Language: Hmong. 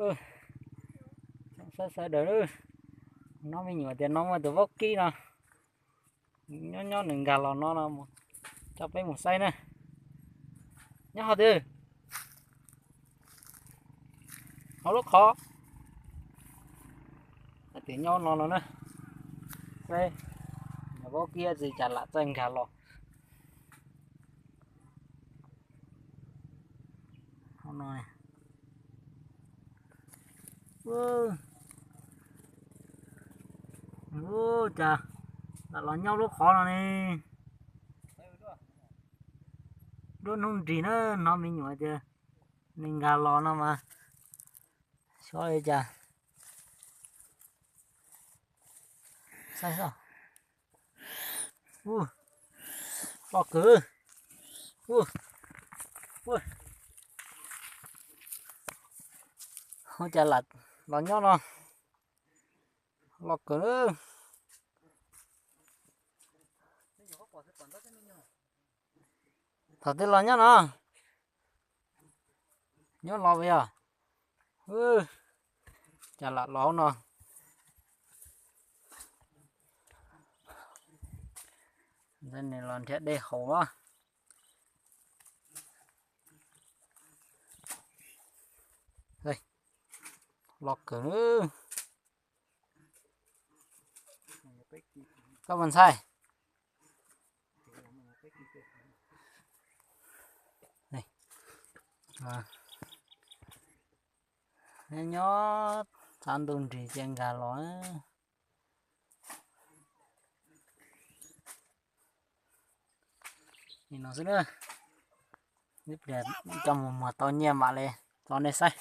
Saib sawv daws, no me nyuam tias no muaj tus vaub kib no, nyob nyob nws nkag los no no, coj peb mus saib na. Nyob qhov twg? Hauv lub qhov. Hais tias nyob no no na. Saib, vaub kib txiv cas lam txawj nkag los. Ua cas lam los nyob lub qhov no ne? Nruab hnub nrig na, hnov me nyuam tias nws nkag los no mas xyov li cas. Saib, loj kawg. Ua cas lam los nyob no, loj kawg. Thaum twg los nyob no? Nyob los yog. Cas lam los no? Nws los nrhiav dej haus a. Loj kawg. Koj mus ntxhais. Nyob nyob txav ntu nrig cia nkag los. Li no xwb na. Ib pliag coj mus muag tau nyiaj mam li tso nej saib.